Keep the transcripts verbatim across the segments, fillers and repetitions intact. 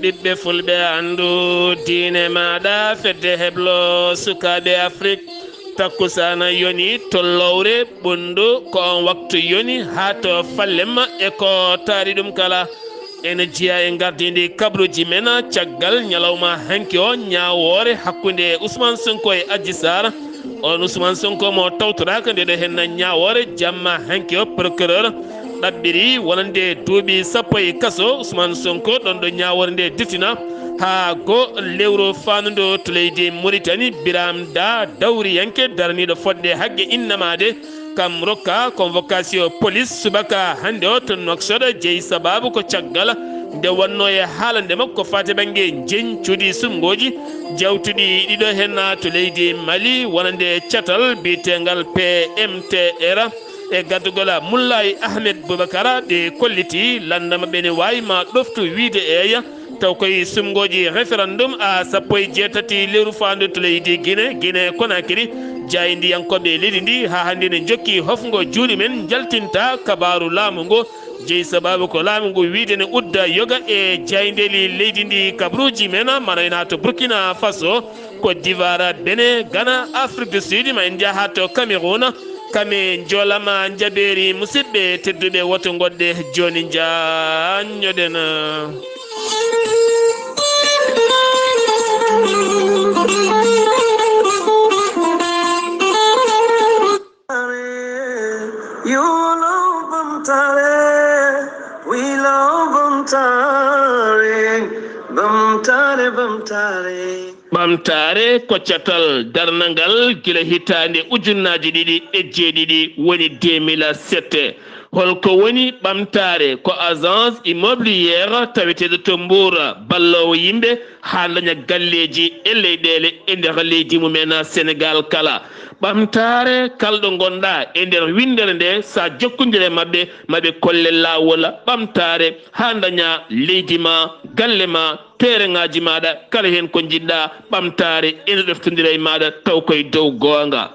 Ɓiɓɓe fulɓe, anndu diine maaɗa, fedde heblo sukaaɓe Afrik. Takkusaana yoni to lowre ɓunndu, ko on waktu yoni haa to fallem e ko taari ɗum kala. Ene jeyaa e ngardiindi kabruuji men caggal ñalawma hanki o, ñaawoore hakkunde Ousmane Sonko e Adji Sarr. On Ousmane Sonko mo tawtoraaka nde ɗo henna ñaawoore jamma hanki o, procureur ɗaɓɓiri wonande duuɓi sappo e kaso Ousmane Sonko ɗon ɗo ñaawoore nde diftina haa go lewru faandudu to leydi Mauritanie. Biram Da, dawriyanke daraniiɗo fodde haqqe innamaade, kam rokka convocation police subaka hannde o to Nouakchott. Jeyi sababu ko caggal nde wonno e haalande makko faate bannge njeñ cuuɗi sumngooji jawtuɗi ɗiɗo henna to leydi Mali, wonande catal biyetengal P M T R e gaddugol Mullaay Ahmed Boubacar. Ɓe kolliti lannda maɓɓe ne waawi ma ɗoftu wiide eeya, taw koye sumngooji référendum a sappo e jeetati lewru faandu to leydi Guinée, Guinée Conakry. Jaayndiyankooɓe leydi ndi haa hannde ne njokki hofngo juuɗe men, njaltinta kabaaru laamu ngu. Jeyi sababu ko laamu ngu wiide ne udda yoga e jaayndeeli leydi ndi, kabruuji men, mana ina to Burkina Faso, Côte d'Ivoire, Bénin, Ghana, Afrique du Sud, ma en njaha to Cameroun. Kame njoolama njabeeri, musidɓe tedduɓe, woto ngodde jooni njaanñoɗen. You love Bamtare, we love Bamtare, Bamtare, Bamtare. Ɓamtaare ko catal darnangal gila hitaande ujunnaaji ɗiɗi e jeeɗiɗi, woni deux mille sept. Holko woni ɓamtaare? Ko agence immobilière taweteeɗo to Mbour, balloowo yimɓe haa daña galleeji e leyɗeele e nder leydi mumen Senegaal kala. Ɓamtaare, kala ɗo ngonɗaa e nder winndere nde, so a jokkondire e maɓɓe, maɓe kolle laawol ɓamtaare haa daña leydi ma, galle ma, teereŋaaji maaɗa, kala heen ko njiɗɗaa, ɓamtaare ene ɗoftondira e maaɗa taw koye dow goonga.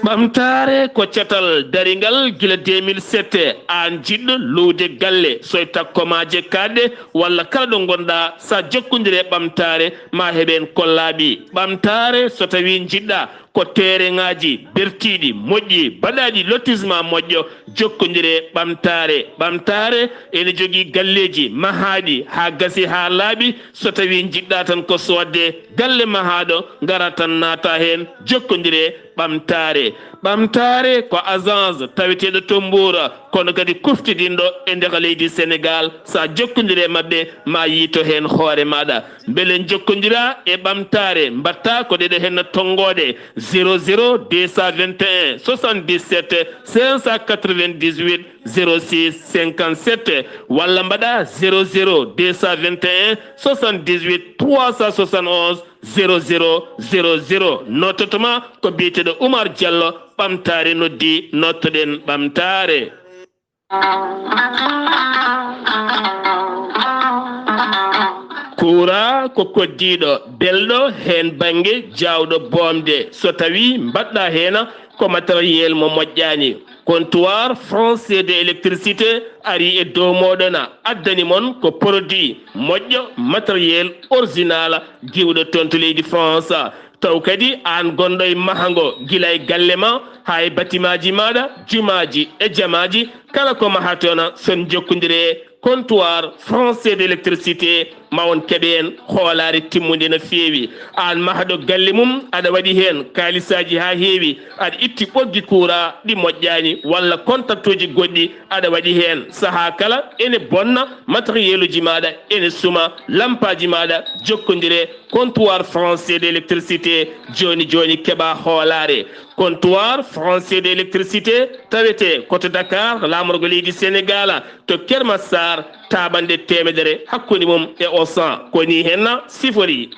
Ɓamtaare ko catal daringal gila deux mille sept. Aan jiɗɗo luwde galle, so e takkomaaje kaaɗɗe walla kala ɗo ngonɗaa, so a jokkondire e ɓamtaare, ma heɓ heen kollaaɓi. Ɓamtaare, so tawii njiɗɗaa ko teereŋaaji bertiiɗi, moƴƴi, baɗaaɗi lotissement moƴƴo, jokkondire ɓamtaare. Ɓamtaare ene jogii galleeji mahaaɗi haa gasi haa laaɓi. So tawii njiɗɗaa tan ko soodde galle mahaaɗo, ngara tan naata heen, jokkondire ɓamtaare. Ɓamtaare ko agence taweteeɗo to Mbour, kono kadi kuftidinɗo e nder leydi Senegaal. So a jokkondire e maɓɓe, ma yiito heen hoore maaɗa. Mbele njokkondiraa e ɓamtaare, mbaɗtaa ko ɗeɗo henna tonngooɗe: zéro zéro deux cent vingt et un soixante-dix-sept cinq cent quatre-vingt-dix-huit zéro six cinquante-sept, walla mbaɗaa zéro zéro deux cent vingt et un soixante-dix-huit trois cent soixante-onze zéro zéro zéro zéro. Noototoma ko biyeteeɗo Oumar Diallo, ɓamtaare noddi, nottoɗen ɓamtaare. Kuuraa ko koddiiɗo, belɗo heen bannge, jaawɗo boomde. So tawii mbaɗɗaa heen ko matériel mo moƴƴaani, Comptoir Français de Électricité arii e dow mooɗon, addani mon ko produit moƴƴo, matériel original, giwɗo toon to leydi France. Taw kadi aan gonɗo e mahango, gila e galle ma haa e batimaaji maaɗa, jumaaji e jamaaji, kala ko mahaton, so on njokkondire e Comptoir Français de l'Électricité, ma on keɓ heen hoolaare timmunde no feewi. Aan mahɗo galle mum, aɗa waɗi heen kaalisaaji haa heewi, aɗa itti ɓoggi kuuraa ɗi moƴƴaani, walla kontaktuuji goɗɗi aɗa waɗi heen. Sahaa kala ene bonna, matériel uji maaɗa ene suma, lampaaji maaɗa, jokkondire Comptoir Français de l'Électricité, jooni jooni keɓaa hoolaare. Comptoir Français de l'Électricité tawetee ko to Dakar, laamorgo leydi Senegaal, to Keur Massar, taaɓannde teemedere hakkunde mum e Auchan. Ko nii henna sifori.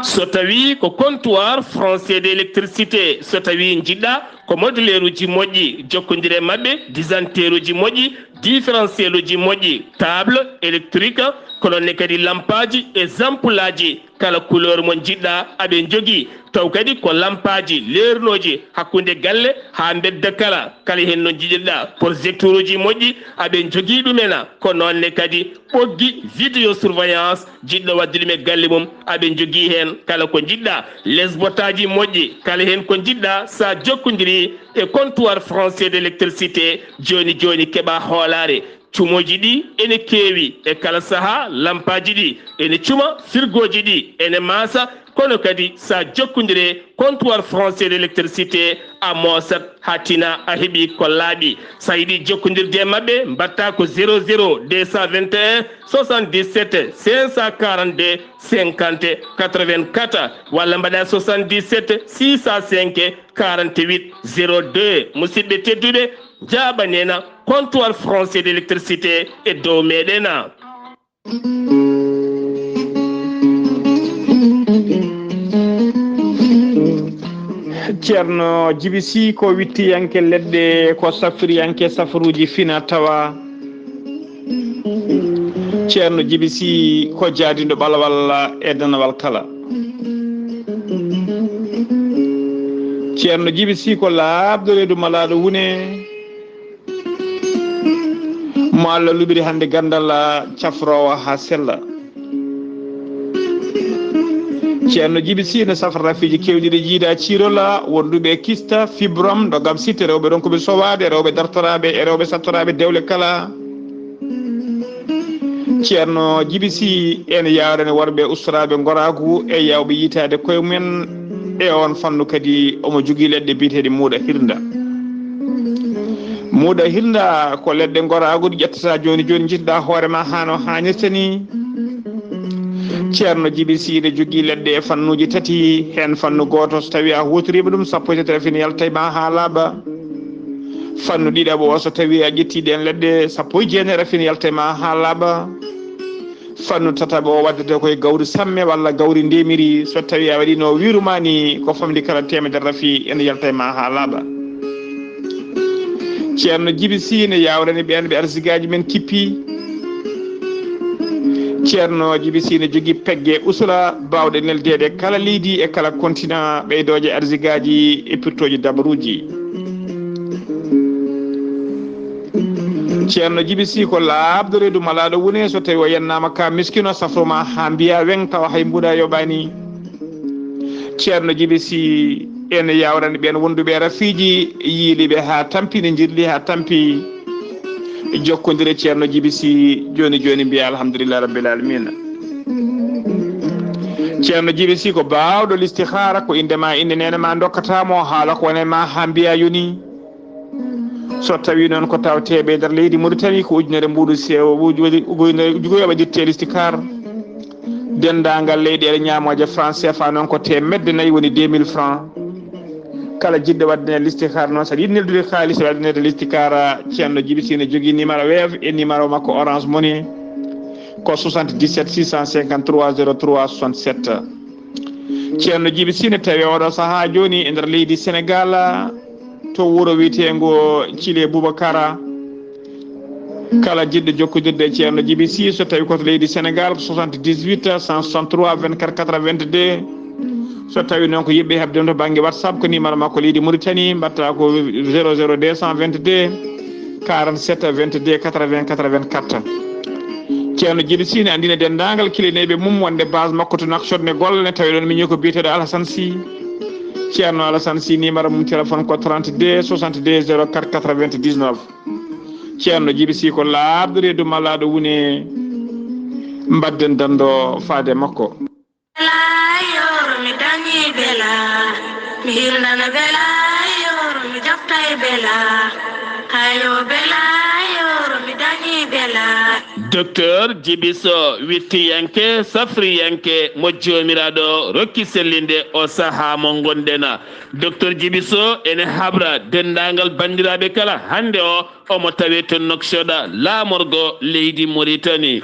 So tawii ko Comptoir Français de l'Électricité, so tawii njiɗɗaa ko moduleeruuji moƴƴi, jokkondire e maɓɓe, disanteeruuji moƴƴi, Différentiel uji moƴƴi, table électrique, ko noon ne kadi lampaaji e zampulaaji, kala couleur mo njiɗɗa aɓe njogii. Taw kadi ko lampaaji leernooji hakkunde galle haa mbedda kala, kala heen no njiɗirɗa. Projecteur uji moƴƴi aɓe njogii ɗumen, ko noon ne kadi ɓoggi vidéo surveillance, jiɗɗo waɗde ɗum e galle mum aɓe njogii heen kala ko njiɗɗa. Lesbotaaji moƴƴi, kala heen ko njiɗɗa, sa jokkondirii e comptoir français d'électricité, jooni jooni keɓa hoolaare. Cumooji ɗi ene keewi e kala sahaa, lampaaji ɗi ene cuma, firgooji ɗi ene maasa, kono kadi sa jokkondire comptoir français d'électricité, a moosat haa tina a heɓi ko laaɓi. Sa yiɗi jokkondirde e maɓɓe, mbaɗta ko zéro zéro deux cent vingt et un soixante-dix-sept cinq cent quarante-deux cinquante quatre-vingt-quatre walla mbaɗa soixante-dix-sept six cent cinq quarante-huit zéro deux. Musidɓe tedduɓe, njaaɓanena comptoir français d'électricité e dow meɗen. Ceerno Jibi Si ko wittiyanke leɗɗe, ko safriyanke safruuji fina tawa. Ceerno Jibi Si ko jaadiiɗo ɓalawal e danawal kala. Ceerno Jibi Si ko laaɓɗo reedu malaaɗo wune. Mo Allah luɓiri hannde ganndal cafroowo haa sella. Ceerno Jibi Si ne safra rafiiji keewɗi ɗi jiida ciirola, wonduɓe e kista, fibrom, ndogam sitte, rewɓe ronkuɓe sowaade, rewɓe dartoraaɓe e rewɓe sattoraaɓe dewle kala. Ceerno Jibi Si ene yaawrani worɓe ustoraaɓe ngoraagu e yaawɓe yiytaade koye mumen e oon fannu kadi omo jogii leɗɗe biyeteeɗe muuɗa hirnda. Muuɗa hirnda ko leɗɗe ngoraagu ɗe ƴettata jooni jooni, njiytaɗa hoore ma haa no haanirta ni. Ceerno Jibi Si ene jogii leɗɗe e fannuuji tati, heen fannu gooto so tawii a huutoriima ɗum, sappo e tati rafin yalta e ma haa laaɓa. Fannu ɗiɗaɓo o, so tawii a ƴettii ɗeen leɗɗe, sappo e jeenayi rafin yalta e ma haa laaɓa. Fannu tataɓo o waddete koye gawri samme walla gawri ndemiri, so tawii a waɗiino wiiru ma ni, ko famɗi kala teemedere rafi ene yalta e ma haa laaɓa. Ceerno Jibi Si ne yaawrani ɓeen ɓe arsigaaji men kippi. Ceerno Jibi Si ne jogii pegge usula baawɗe neldeede kala leydi e kala kontina, ɓeydooje arsigaaji e pirtooji dabaruuji. Ceerno Jibi Si ko laaɓɗo reedu malaaɗo wune, so tawii o yennaama ka miskino, safro ma haa mbiya weŋ, tawa hay mbuuɗa yoɓaani. Ceerno Jibi Si ene yaawrani ɓeen wonduɓe e rafiiji, yiiliɓe haa tampi, ne njirli haa tampi, jokkondire Ceerno Jibi Si jooni jooni, mbiya alhamdulillahi rabbil alamina. Ceerno Jibi Si ko baawɗo listihaara, ko innde ma, innde neene ma, ndokkata mo, haala ko woni e ma haa mbiya yoni. So tawii noon ko tawteeɓe e nder leydi Mauritanie, ko ujunere mbuuɗu sewo, uju-, uju-, uju-, uju-, waɗirte listikaar. Denndaangal leyɗeele ñaamooje franc C F A noon ko teemedde nayi, woni deux mille francs. Kala jiɗɗo waɗde listikaar noon, so aɗa yiɗi neldude kaalis, waɗde listikaar, Ceerno Jibi Si ne jogii numéro Wave e numéro makko Orange Money, ko soixante-dix-sept six cent cinquante-trois zéro trois soixante-sept. Ceerno Jibi Si ne tawi oɗo sahaa jooni e nder leydi Senegal, to wuro wiyeteengo Thillé Boubacara. Kala jiɗɗo jokkondirde e Ceerno Jibi Si, so tawi ko to leydi Senegal, ko soixante-dix-huit cent soixante-trois vingt-quatre quatre-vingt-deux. So tawi noon ko yiɗɓe heɓde mo to bannge WhatsApp, ko numéro makko leydi Mauritanie, mbaɗta ko zéro zéro deux cent vingt-deux quarante-sept vingt-deux quatre-vingts quatre-vingt-quatre. Ceerno Jibi Si ne anndina denndaangal kilineeɓe mum wonde base makko to Nouakchott ne golla, ne tawi ɗoon miñi ko biyeteeɗo Alassane Sy. Ceerno Alassane Sy, numéro mum téléphone ko trente-deux soixante-deux zéro quatre quatre-vingt-dix-neuf. Ceerno Jibi Si ko laaɓɗo reedu malaaɗo wune, mbaɗden danndo faade makko. Bela yoro mi dañi bela, mi hirnana bela yoro mi jaftay bela, hayo bela yoro mi dañi bela. Docteur Jibi So, wittiyanke, safriyanke, mo Joomiraaɗo rokki sellinde o sahaa mo ngonɗen. Docteur Jibi So ene habra denndaangal banndiraaɓe kala hannde o, omo tawee to Nouakchott, laamorgo leydi Mauritanie.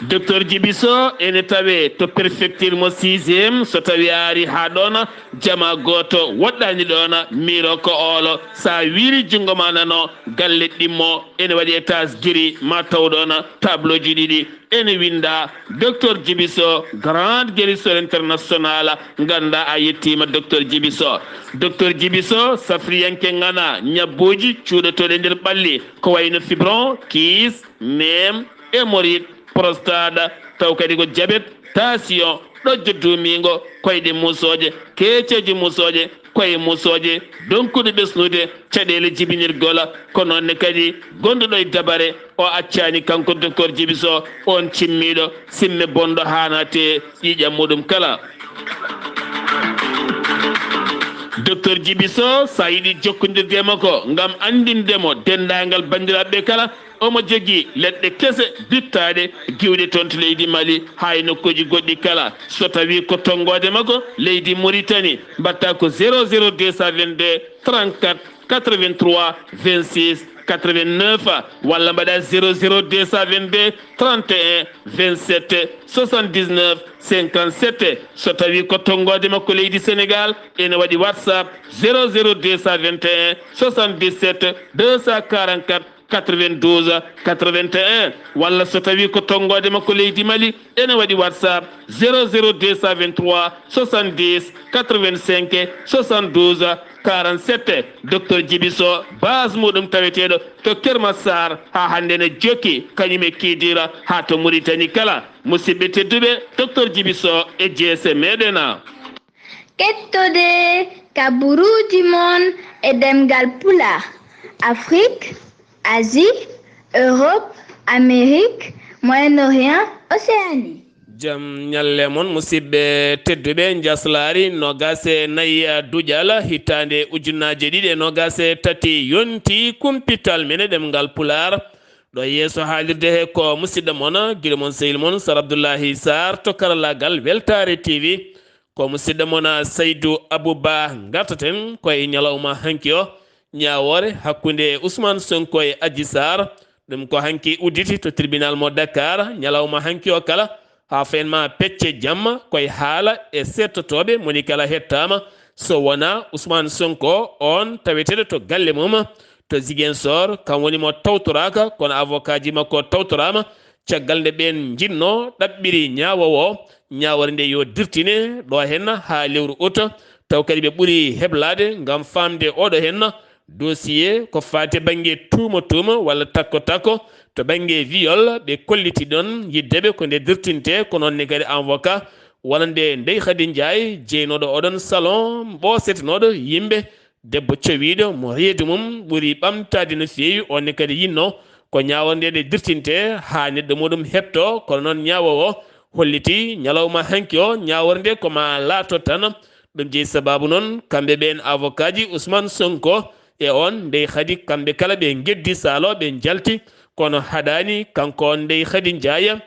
Docteur Djibiso ene tawe to préfecture mo sixième. So tawi a ari ha ɗon, jama goto woɗɗani ɗon, miiro ko oolo. Sa wiri jungo ma nano, galle ɗimmo ene waɗi étage giri, ma taw ɗon tableau ji ɗiɗi ene winda Docteur Djibiso, grand guérisseur international. Ganda a yettima Docteur Djibiso. Docteur Djibiso, safriyanke ngana ñabbuji cuuɗotoɗe nder ɓalli, ko wayno fibron, kiis, neem, hémorroïde, prostate, taw kadi ko jabet, tension, ɗojjo duumingo, koyɗe muusooje, keeceeje muusooje, koye muusooje, donkuɗo ɓesnude, caɗeele jibinirgol, ko noonne kadi gonduɗo e dabare, o accani kanko Docteur Djibiso, on cimmiɗo, simme bonɗo hanate ƴiiƴam muɗum kala. Docteur Djibiso, sa yiɗi jokkodirde e makko ngam andinde mo dendagal bandiraɓe kala, omo jogii leɗɗe kese bittaɗe, giwɗe toon to leydi Mali, haa e nokkuuji goɗɗi kala. So tawi ko tonngoode makko leydi Mauritanie, mbaɗta ko zéro zéro deux cent vingt-deux trente-quatre quatre-vingt-trois vingt-six quatre-vingt-neuf, walla mbaɗa zéro zéro deux cent vingt-deux trente et un vingt-sept soixante-dix-neuf cinquante-sept. So tawi ko tonngoode makko leydi Sénégal, ene waɗi WhatsApp zéro zéro deux cent vingt et un soixante-dix-sept deux cent quarante-quatre quatre-vingt-douze quatre-vingt-un, walla so tawi ko tonngoode makko leydi Mali, ene waɗi WhatsApp zéro zéro deux cent vingt-trois soixante-dix quatre-vingt-cinq soixante-douze quarante-sept. Docteur Djibiso, base muɗum taweteɗo to Kermassar, ha hande ne jokki kañum e Kidira ha to Mauritanie kala. Musidɓe tedduɓe, Docteur Djibiso e jeese meɗen. Kettode kaburuuji mon e ɗemngal Pulaar, Afrik, Asie, Europe, Amérique, Moyen-Orient, Océanie. Jam ñalle mon, musidɓe tedduɓe. Njaslaari noogaas e nayi duƴal, hitaande ujunaaje ɗiɗi e noogaas e tati yonti kumpital men e ɗemngal Pulaar. Ɗo yeeso haalirde he ko musidɗo mon, giɗo mon, sehil mon, Sar Abdullahi Sarr to karallaagal Weltaare T V. Ko musidɗo mon Saydu Abu Ba ngartaten ko e ñalawma hanki o, ñaawoore hakkunde Ousmane Sonko e Adji Sarr. Ɗum ko hanki udditi to tribunal mo Dakar, ñalawma hanki o kala, haa fayin ma pecce jamma, ko e haala e seettotooɓe, moni kala hettaama. So wonaa Ousmane Sonko, on taweteeɗo to galle mum to Ziguinchor, kam woni mo tawtoraaka, kono avocat ji makko tawtoraama. Caggal nde ɓeen njinnoo ɗaɓɓiri ñaawoowo o, ñaawoore nde yo dirtine ɗo heen haa lewru août, taw kadi ɓe ɓuri heblaade ngam faamde oɗo heen dossier ko faati e bannge tuuma tuuma walla takko takko to bannge viol, ɓe kolliti ɗon yiddeɓe ko nde dirtinte, ko noon ne kadi avocat wonande Ndeye Khady Ndiaye, jeynooɗo oɗon salon ɓoosetenooɗo yimɓe, debbo cowiiɗo mo reedu mum ɓuri ɓamtaade no feewi, on ne kadi yinno ko ñaawore nde nde dirtinte haa neɗɗo muɗum heɓto, kono noon ñaawoowo o holliti ñalawma hanki o ñaawore nde ko ma laato tan. Ɗum jeyi sabaabu noon kamɓe ɓeen avocat ji Ousmane Sonko e on Ndeye Khady, kamɓe kala ɓe ngeddi saalo ɓe njalti, kono haɗaani kanko on Ndeye Khady Ndiaye.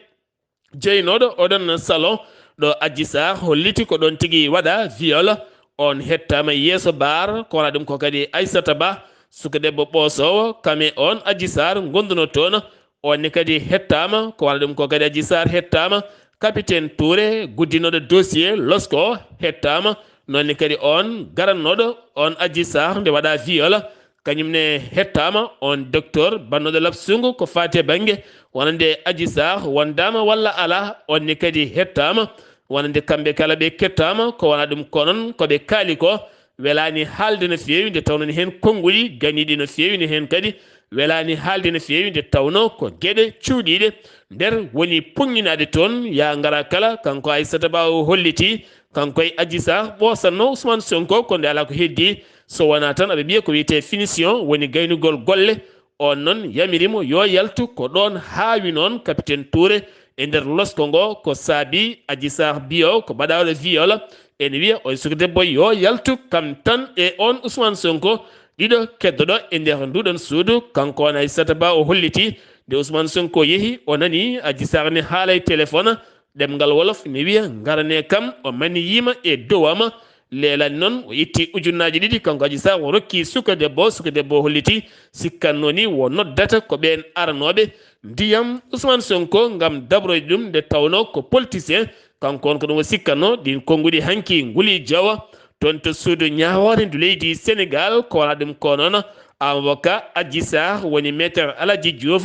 Jeynooɗo oɗon salon ɗo Adji Sarr holliti ko ɗon tigi waɗa viol, on hettaama yeeso baar, ko wona ɗum ko kadi Aissata Ba, suka debbo ɓoosoowo, kam e on Adji Sarr ngonduno toon, on ne kadi hettaama, ko wona ɗum ko kadi Adji Sarr hettaama, capitaine Touré guddinooɗo dossier losko hettaama, noon ne kadi on garannooɗo on Adji Sarr nde waɗa viol, kañum ne hettaama, on docteur bannooɗo labsungu ko faati e bannge wonande Adji Sarr wondaama walla alaa, on ne kadi hettaama, wonande kamɓe kala ɓe kettaama, ko wona ɗum ko noon ko ɓe kaali ko welaani haalde no feewi, nde tawnoo ne heen konnguɗi ganiiɗi no feewi, ne heen kadi welaani haalde no feewi, nde tawnoo ko geɗe cuuɗiiɗe nder woni puññinaade toon, yaa ngara kala, kanko Aissata Ba o holliti, kanko e Adji Sarr ɓoosatnoo Ousmane Sonko, ko nde alaa ko heddii, so wonaa tan aɓe mbiya ko wiyetee finition, woni gaynugol golle. On noon yamiri mo yo yaltu, ko ɗoon haawi noon capitaine Touré e nder losko ngo, ko saabi Adji Sarr biyo ko baɗaaɗo viol, ene wiya on suka debbo yo yaltu, kam tan e on Ousmane Sonko, ɗiɗo keddoɗo e nder nduɗon suudu. Kanko on Aissata Ba o holliti nde Ousmane Sonko yehi, o nani Adji Sarr ne haala e téléphone, ɗemngal wolof ne wiya ngarane kam, o maniyiima e dowama, Leelani noon, o itti ujunnaaji ɗiɗi, kanko Adji Sarr, o rokki suka debbo, suka debbo o holliti, sikkannoo ni wo noddata ko ɓeen aranooɓe ndiyam Ousmane Sonko ngam dabroyde ɗum, nde tawnoo ko politicien, kanko on ko ɗum o sikkannoo. Ɗiin konnguɗi hanki nguli jawa toon to suudu ñaawoore ndu leydi Senegaal, ko wonaa ɗum ko noon avocat Adji Sarr woni Maître Aladji Diouf,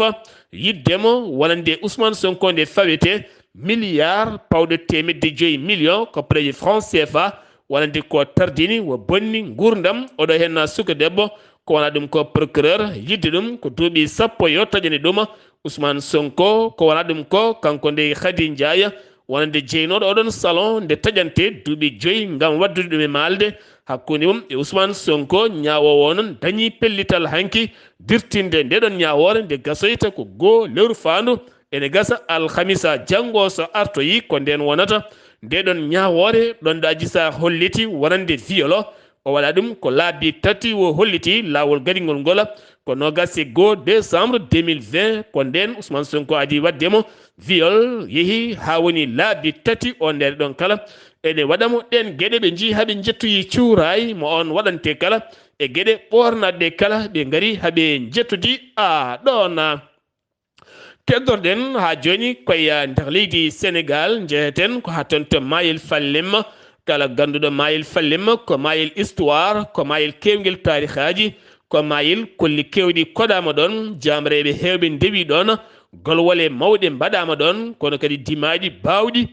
yiɗde mo wonande Ousmane Sonko nde fawetee milliard pawɗo teemedde joyi million koppareeje franc C F A, wonande ko tardini, wo bonni nguurndam oɗo heen suka debbo, ko wonaa ɗum ko procureur, yiɗde ɗum ko duuɓi sappo yo taƴane ɗum Ousmane Sonko, ko wonaa ɗum ko kanko nde Khady Ndiaye, wonande jeynooɗo oɗon salon nde taƴante duuɓi joyi ngam waɗdude ɗum e maalde hakkunde mum e Ousmane Sonko, ñaawoowo o noon dañii pellital hanki dirtinde nde ɗon ñaawoore nde gasoyta ko goo lewru faandu. Ene gasa alhamisa janngo so artoyi ko ndeen wonata nde ɗon ñaawoore, ɗon ɗo Adji Sarr holliti wonande viol o. O waɗa ɗum ko laabi tati o holliti laawol gaɗingol ngol. Ko noogas e goo décembre deux mille vingt, ko ndeen Ousmane Sonko adii waɗde mo viol, yehi haa woni laabi tati o nder ɗon kala. Ene waɗa mo ɗeen geɗe, ɓe njii haa ɓe njettoyi cuuraay mo on waɗante kala. E geɗe ɓoornaɗe kala, ɓe ngari haa ɓe njettodi a ɗoon. Keddorɗen haa jooni koye nder leydi Senegaal, njeheten ko haa toon to Mayel Fallemma. Kala gannduɗo Mayel Fallemma ko mayel histoire, ko mayel keewngel taarihaaji, ko mayel kolli keewɗi koɗaama ɗoon, jaamreeɓe heewɓe ndewi ɗoon, golwole mawɗe mbaɗaama ɗoon, kono kadi dimaaɗi baawɗi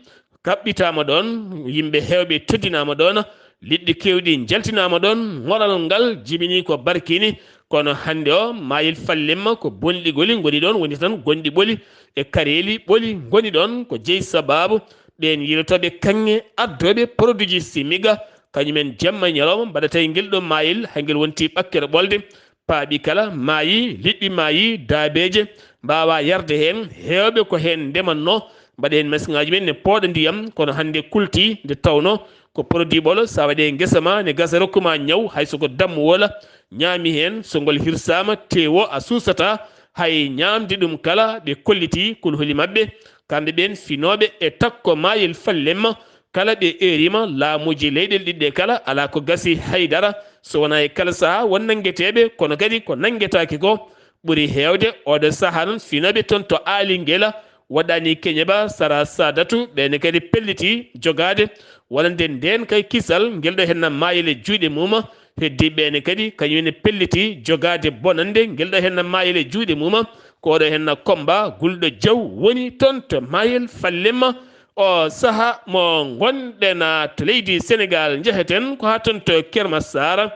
kaɓɓitaama ɗoon, yimɓe heewɓe teddinaama ɗoon, liɗɗi keewɗi njaltinaama ɗoon, ŋoral ngal jibini ko barkini. Kono hannde o, Mayel Fallemma ko bonɗi ɓoli ngoni ɗoon, woni tan gonɗi ɓoli e kareeli ɓoli ngoni ɗoon. Ko jeyi sabaabu ɓeen yilotooɓe kaŋŋe addooɓe produitji simiga, kañumen jamma e ñalawma mbaɗata e ngel ɗo mayel, haa ngel wonti ɓakkere ɓolde. Paaɓi kala maayi, liɗɗi maayi, daabeeje mbaawaa yarde heen. Heewɓe ko heen ndemannoo, mbaɗa heen masiŋaaji men ne pooɗa ndiyam, kono hannde kulti nde tawnoo ko produit ɓolo, so a waɗi e ngesa ma ne gasa rokku ma ñaw, hay so ko dammuwol a ñaami heen, so ngol hirsaama teewo a suusataa hay ñaamde ɗum kala. Ɓe kolliti kulhuli maɓɓe, kamɓe ɓeen finooɓe e takko Mayel Fallemma, kala ɓe eeriima laamuuji leyɗeele ɗiɗɗe kala, alaa ko gasi hay dara, so wonaa e kala sahaa won nanngeteeɓe, kono kadi ko nanngetaake ko ɓuri heewde. Oɗo sahaa noon, finooɓe toon to Aali Ngela, waɗaani Keñeba, Sara Sadatu, ɓeene kadi pelliti jogaade wonande ndeen kay kisal, ngel ɗo henna maayel e juuɗe mum. Heddiiɓe ɓeene kadi, kañum ne pelliti jogaade bonannde, ngel ɗo henna maayel e juuɗe mum. Ko oɗo henna Komba Gulɗo Jaw woni toon to Mayel Fallemma. O sahaa mo ngonɗen to leydi Senegaal, njeheten ko haa toon to Kermassar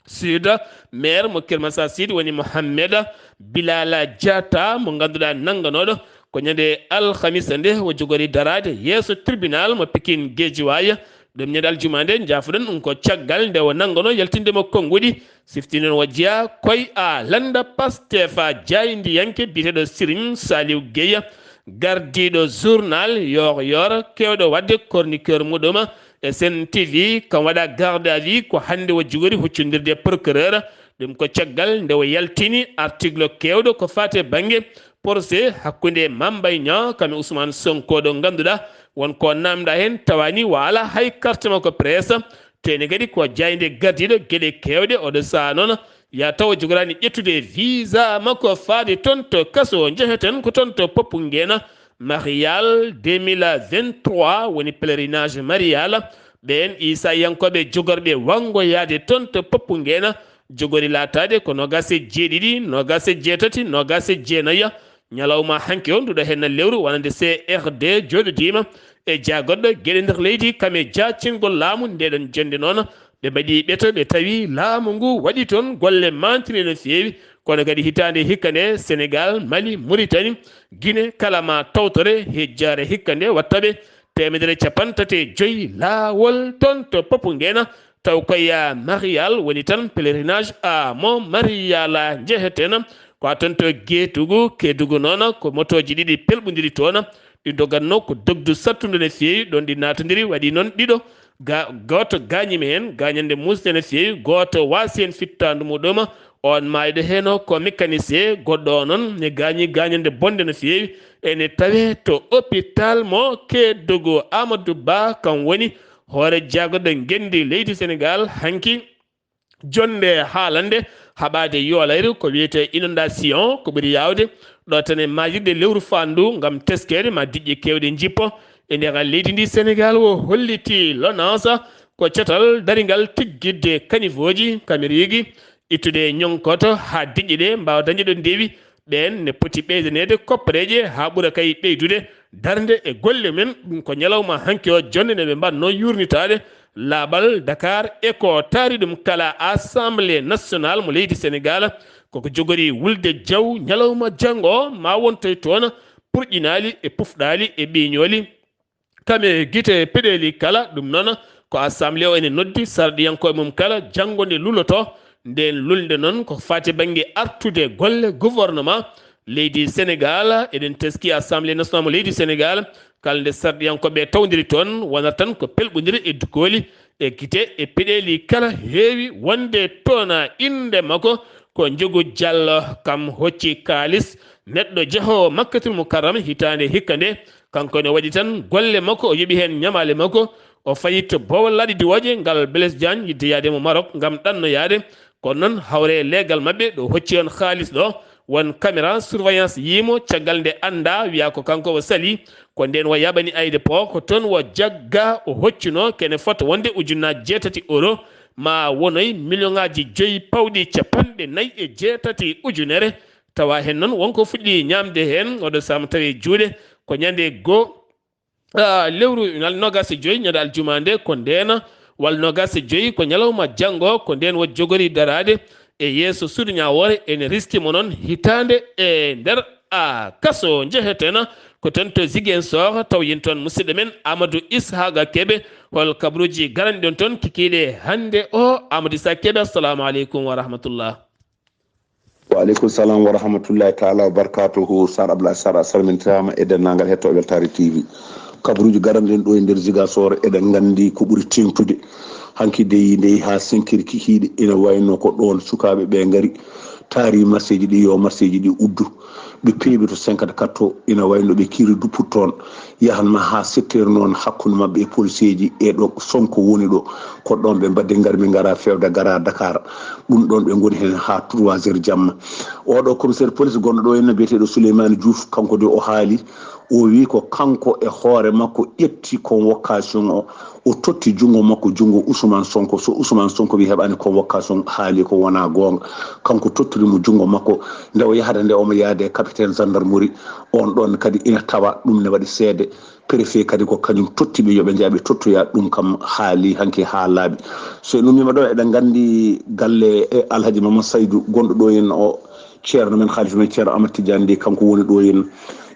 Sud. Maire mo Kermassar Sud woni Mohamed Bilala Diatta, mo ngannduɗaa nannganooɗo ko ñande alhamisa nde o jogori daraade yeeso tribunal mo Pikine Guédiawaye. Ɗum ñande aljuma nde, njaafuɗen ɗum ko caggal nde o nannganoo yaltinde mo konnguɗi. Siftinen o jeyaa koy a lannda Pastef a jaayndiyanke biyeteeɗo Serigne Saliou Gueye, gardiiɗo journal Yoor Yoor, keewɗo waɗde chroniqueur muɗum e Sen T V, kam waɗa garde à vue ko hannde o jogori huccondirde e procureur. Ɗum ko caggal nde o yaltini article keewɗo ko faati e bannge procès hakkunde Mame Mbaye Niang kam e Ousmane Sonko, ɗo ngannduɗaa won ko naamnda heen, tawa ni o alaa hay carte makko presse. Teeni kadi ko jaaynde gardiiɗo geɗe keewɗe, oɗo sahaa noon ya taw o jogoraani ƴettude visa makko faade toon to kaso. Njeheten ko toon to Popenguine, Marial deux mille vingt-trois woni pèlerinage Marial. Ɓeen Iisayankooɓe jogorɓe wanngo yahde toon to Popenguine jogori laataade ko noogaas e jeeɗiɗi, noogaas e jeetati, noogaas e jeenayi. Ñalawma hanki o, nduɗo heen lewru wonande C R D jooɗodiima e jaagoɗɗo geɗe nder leydi, kam e jaacingol laamu ndeɗon jonnde noon. Ɓe mbaɗi ɓeto, ɓe tawi laamu ngu waɗi toon golle mantini no feewi, kono kadi hitaande hikka nde Senegaal, Mali, Muritani, Gine kala ma tawtore hejjaare hikka nde watta ɓe teemedere cappanɗe tati e joyi laawol toon to Popenguine. Taw koye Marial woni tan pèlerinage à Mont Marial njeheten. Ko haa toon to Kédougou, Kédougou noon ko motooji ɗiɗi pelɓondiri toon. Ɗi ndogatnoo ko dogdu sattundu no feewi, ɗoon ɗi naatondiri waɗi noon ɗiɗo. Ga-, gooto gaañiima heen, gaañannde muusde no feewi, gooto waasi heen fittaandu muɗum. Oon maayɗo heen o ko mécanicien, goɗɗo o noon ne gaañi gaañannde bonnde no feewi. Ene tawee to hôpital mo Kédougou. Amadou Ba kam woni hoore jaagoɗo ngenndi leydi Senegaal hanki, jonnde haalande haɓaade yoolayre ko wiyetee inondation, ko ɓuri yaawde ɗo tan e maajirɗe lewru faandu ngam teskeede ma diƴƴe keewɗe njippo e nder leydi ndi. Senegaal o holliti lonasa ko catal daringal tiggitde kanifooji, kamiriiji, ittude ñoŋkoto haa diƴƴe ɗe mbaawa dañde ɗo ndewi. Ɓeen ne poti ɓeydaneede koppareeje haa ɓura kay ɓeydude darnde e golle men. Ɗum ko ñalawma hanki o, jonnde nde ɓe mbaɗnoo yuurnitaade laaɓal Dakar e ko taari ɗum kala. Assemblée nationale mo leydi Senegaal koko jogori wulde jaw ñalawma janngo o, ma wontoy toon purƴinaali e pufɗaali e ɓiiñooli. Kam e gite peɗeeli kala, ɗum noon ko Assemblée o ene noddi sarɗiyankooɓe mum kala, janngo nde luloto. Ndeen lulnde noon ko faati bannge artude golle gouvernement leydi Senegaal. Eɗen teski Assemblée nationale mo leydi Senegaal, kala nde sarɗiyankooɓe tawdiri toon, wonata tan ko pelɓondire e dukooli e gite e peɗeeli kala. Heewi wonde toon innde makko ko Njogu Jallo, kam hocci kaalis neɗɗo jehoowo Makkatul Mukarrama hitaande hikka nde. Kanko ne waɗi tan golle makko, o yoɓi heen ñamaale makko, o fayi to boowal laaɗe diwooje ngal Blaise Diagne, yiɗde yahde mo Maroc ngam ɗannoyaade. Kono noon, hawre e leegal maɓɓe ɗo hocci on haalis ɗo, won caméra surveillance yii mo, caggal nde anndaa, wiyaa ko kanko o sali. Ko ndeen o yaaɓani aéroport, ko toon o jaggaa, o hoccunoo kene fota wonde ujunnaaji jeetati euro, ma wonoy miliyoŋaaji joyi pawɗi capanɗe nayi e jeetati ujunere. Tawa heen noon won ko fuɗɗi ñaamde heen, oɗo saama tawi e juuɗe, ko ñande goo, ah, lewru nal noogaas e joyi, ñande aljuma nde, ko ndeen wal noogaas e joyi, ko ñalawma janngo, ko ndeen o jogori daraade e yeeso suudu ñaawoore. Ene riski mo noon hitaande e nder, ah, kaso. Njeheten ko toon to Ziguinchor, taw yen toon musidɗo men Amadou Ishaga Kebe, hol kabaruuji garanɗi ɗon toon kikiiɗe hannde o? Amadou Ishaga Kebe, assalamu aleykum wa rahmatullah. Wa aleykum salam wa rahmatullahi taala wa barakatuhu. Sar Abdoulaye Sar, a salmintaama e denndaangal hettooɓe Weltaare T V. Kabaruuji garanɗen ɗo e nder Ziguinchor, eɗen nganndi ko ɓuri teeŋtude. Hanki dey, dey haa cinq heures kikiiɗe, ina wayno ko ɗoon sukaaɓe ɓe ngari, taari marseeji ɗi, yo marseeji ɗi uddu. Ɓe peewi to cinquante-quatre to, ina wayno ɓe kiiri duppude toon. Yahan ma haa sept heures noon, hakkunde maɓɓe e poliseeji e ɗo Sonko woni ɗo. Ko ɗoon ɓe mbaɗde, ngar mi ngara feewde, ngara Dakar. Ɗum ɗoon ɓe ngoni heen haa trois heures jamma. Oɗo commissaire police gonɗo ɗo henna, biyeteeɗo Souleymane Diouf, kanko de o haali, o wi ko kanko e hoore makko ƴetti convocation o, o totti junngo makko, junngo Ousmane Sonko. So Ousmane Sonko wi heɓaani convocation, haali ko wonaa goonga. Kanko tottori mo junngo makko. Nde o yahata nde, omo yahde e capitaine gendarmerie, on ɗoon kadi ina tawa, ɗum ne waɗi seede. Préfet kadi ko kañum totti ɓe, yo ɓe njaha ɓe tottoya ɗum, kam haali hanki haa laaɓi. So en ummiima ɗo, eɗen nganndi galle e Alhaji Mamadou Saydou gonɗo ɗo en o, ceerno men, khalifa men, ceerno Amadou Tidiane Ndeye, kanko woni ɗo en.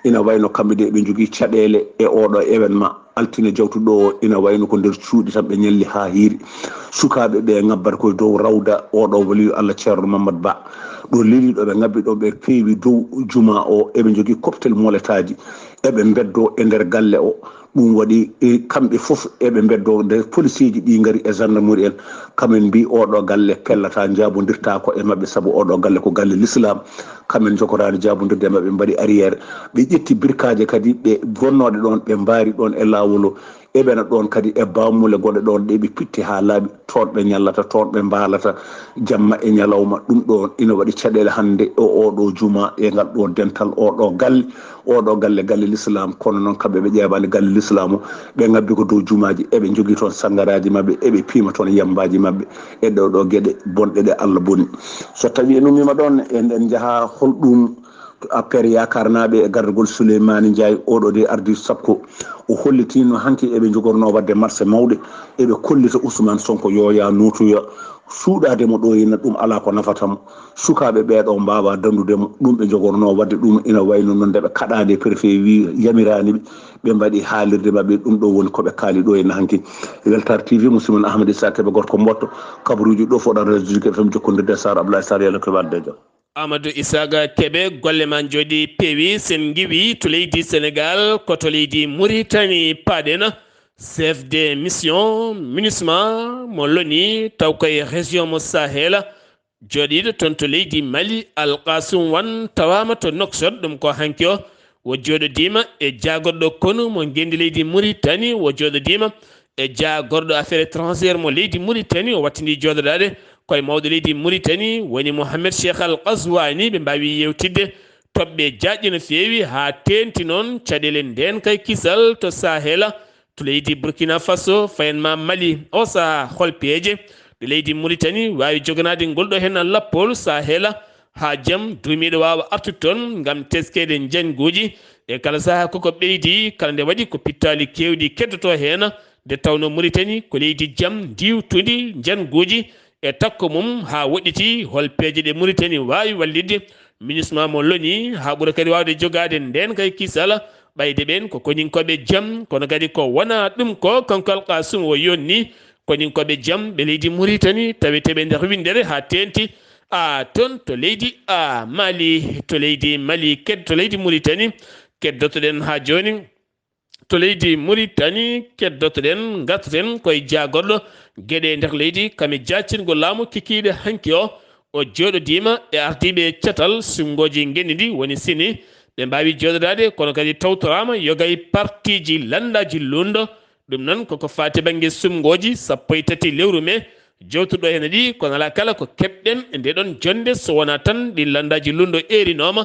Ina wayno kamɓe de ɓe njogii caɗeele e oɗo événement altine jawtuɗo o, ina wayno ko nder cuuɗi tan ɓe ñalli haa hiiri. Sukaaɓe ɓe ngabbat koye dow rawda oɗo waliyu Allah, ceerno Mamadou Ba. Ɗo leli ɗo ɓe ngabbi ɗo, ɓe peewi dow juma o, eɓe njogii cocktail moletaaji, eɓe mbeddo e nder galle o. Ɗum waɗi, e, kamɓe fof eɓe mbeddo, nde poliseeji ɗi ngari e gendarmerie en, kamen mbi oɗo galle pellata, jabondirta ko e maɓɓe, sabu oɗo galle ko galle l'islam. Kamen jogotaani jabondirde e maɓɓe, mbaɗi arrière. Ɓe ƴetti birkaaje kadi ɓe gonnooɗe ɗoon, ɓe mbaari ɗoon e laawol o. Eɓena ɗoon kadi e bammuule gonɗe ɗoon, ɗe ɓe pitti haa laaɓi, toon ɓe ñallata, toon ɓe mbaalata, jamma e ñalawma. Ɗum ɗoon ina waɗi caɗeele hannde o, oɗo juma e ngal ɗo dental oɗo galle. Oɗo galle, galle l'islam, kono noon kamɓe ɓe ƴeeɓaani galle l'islam o, ɓe ngabbi ko dow jumaaji, eɓe njogii toon sanngaraaji maɓɓe, eɓe piima toon yammbaaji maɓɓe, e ɗo ɗo geɗe bonɗe ɗe Allah boni. So tawii en ummiima ɗoon, en, en njaha hol ɗum affaire Yaakarnaaɓe e gardagol Souleymane Ndiaye, oɗo de ardi sappo, o hollitiino hanki eɓe njogornoo waɗde marche mawɗe, eɓe kollita Ousmane Sonko yo yaa nootoya, suuɗaade mo ɗo henna, ɗum alaa ko nafata mo. Sukaaɓe ɓee ɗo mbaawaa danndude mo, ɗum ɓe njogornoo waɗde ɗum ina wayno noon nde ɓe kaɗaani, préfet wii yamiraani ɓe, ɓe mbaɗi haalirde maɓɓe, ɗum ɗo woni ko ɓe kaali ɗo henna hanki. Weltaare T V, musidɗo mon Ahmed Issa Kebe, gorko Mboɗto, kabaruuji ɗo fof ɗo Radio Zik F M, jokkondirde e Sar Abdoulaye Sar, yalla ko ɓe adda e jam. Amadou Isaaga Kebe, golle ma njooɗi peewi. Sen ngiwi to leydi Senegaal, ko to leydi Muritani paaɗen. Chef de mission MINUSMA mo loni, taw koye région mo Sahel, jooɗiiɗo toon to leydi Mali, Alkasum Wan, tawaama to Nouakchott, ɗum ko hanki o. O jooɗodiima e jaagorɗo konu mo ngenndi leydi Muritani, o jooɗodiima e jaagorɗo affaire étrangère mo leydi Mauritanie, o wattini jooɗodaade koye mawɗo leydi Mauritanie, woni Mohamed Cheikh Al Ghazouani. Ɓe mbaawi yewtidde toɓɓe jaaƴɗe no feewi, haa teeŋti noon caɗeele ndeenka e kisal to Sahela, to leydi Burkina Faso, fayen ma Mali. O sahaa, hol peeje ɗe leydi Mauritanie waawi joganaade ngol ɗo heen lappol Sahela, haa jam duumiiɗo waawa artude toon ngam teskeede njanguuji? E kala sahaa koko ɓeydi, kala nde waɗi ko pittaali keewɗi keddotoo heen, nde tawnoo Mauritanie ko leydi jam ndiiwtundi njanguuji e takko mum haa woɗɗiti. Hol peeje ɗe Mauritanie waawi wallitde MINUSMA mo loni haa ɓura kadi waawde jogaade ndeenka e kisal, ɓayde ɓeen ko koninkooɓe jam, kono kadi ko wonaa ɗum ko kanko Al Qasum o yonni koninkooɓe jam ɓe leydi Mauritanie, taweteeɓe nder winndere haa teeŋti a toon to leydi a Mali, to leydi Mali, ked-, to leydi Mauritanie, keddoto-ɗen haa jooni. To leydi Mauritanie, keddoto-ɗen, ngartoten koye jaagorɗo geɗe nder leydi, kam e jaactingol laamu kikiiɗe hanki o. O jooɗodiima e ardiiɓe catal suɓngooji ngenndi ndi, woni sini. Ɓe mbaawi jooɗodaade, kono kadi tawtoraama yoga e partiiji lanndaaji luulndo. Ɗum noon koko faati bannge suɓngooji sappo e tati lewru mee, jowtuɗo heen ɗi, kono alaa kala ko keɓɗen e nde ɗoon jonnde, so wonaa tan ɗiin lanndaaji luulndo eerinooma